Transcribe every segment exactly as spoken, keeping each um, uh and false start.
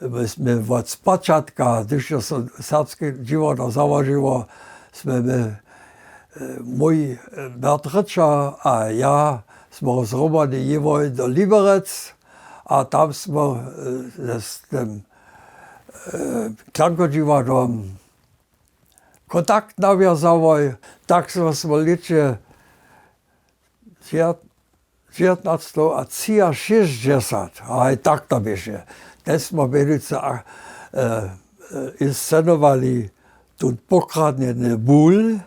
My smy wot spočatka, hdyž jo so serbske dźiwadło załožiło, smy my, mój bratryča a ja smy zhromadnje jěłoj do Liberec, a tam smy z tym klankodźiwadłom kontakt nawjazałoj. Tak smy w lěće dźewjatnaćstow a třiašěsćdźesat, haj, tak to běše, ten smy wjelice inscenowali tón pokradnjeny bul,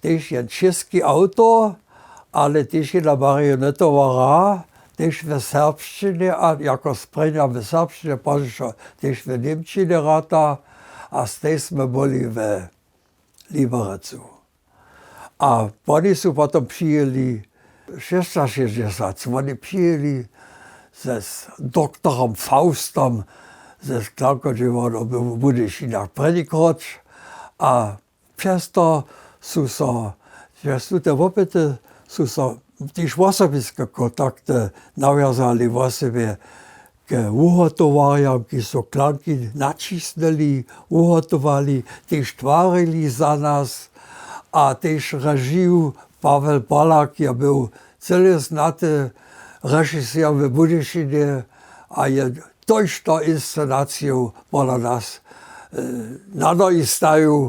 tež jen česki awtor, ale tež jedna marionetowa hra, tež w serbšćinje, a jako sprjenja w serbšćinje, pozdźišo tež w němčinje rata. A stej smy byli w Liberecu. A woni su potom přijěli šěsćašěsćdźesat, su woni přijěli z doktorom Faustom z klankodźiwadłom w Budyšinach prěni kroć. A přez to su so, přez tute wopyty su so tež wosobiske kontakty nawjazali wosebje k wuhotowarjam, kiž su klanki naćisnyli, wuhotowali, tež twarili za nas. A tež režiju Pawel Palak je był cyle znaty režiser w Budyšinje a je tójšto inscenaciju pola nas nanoistaju.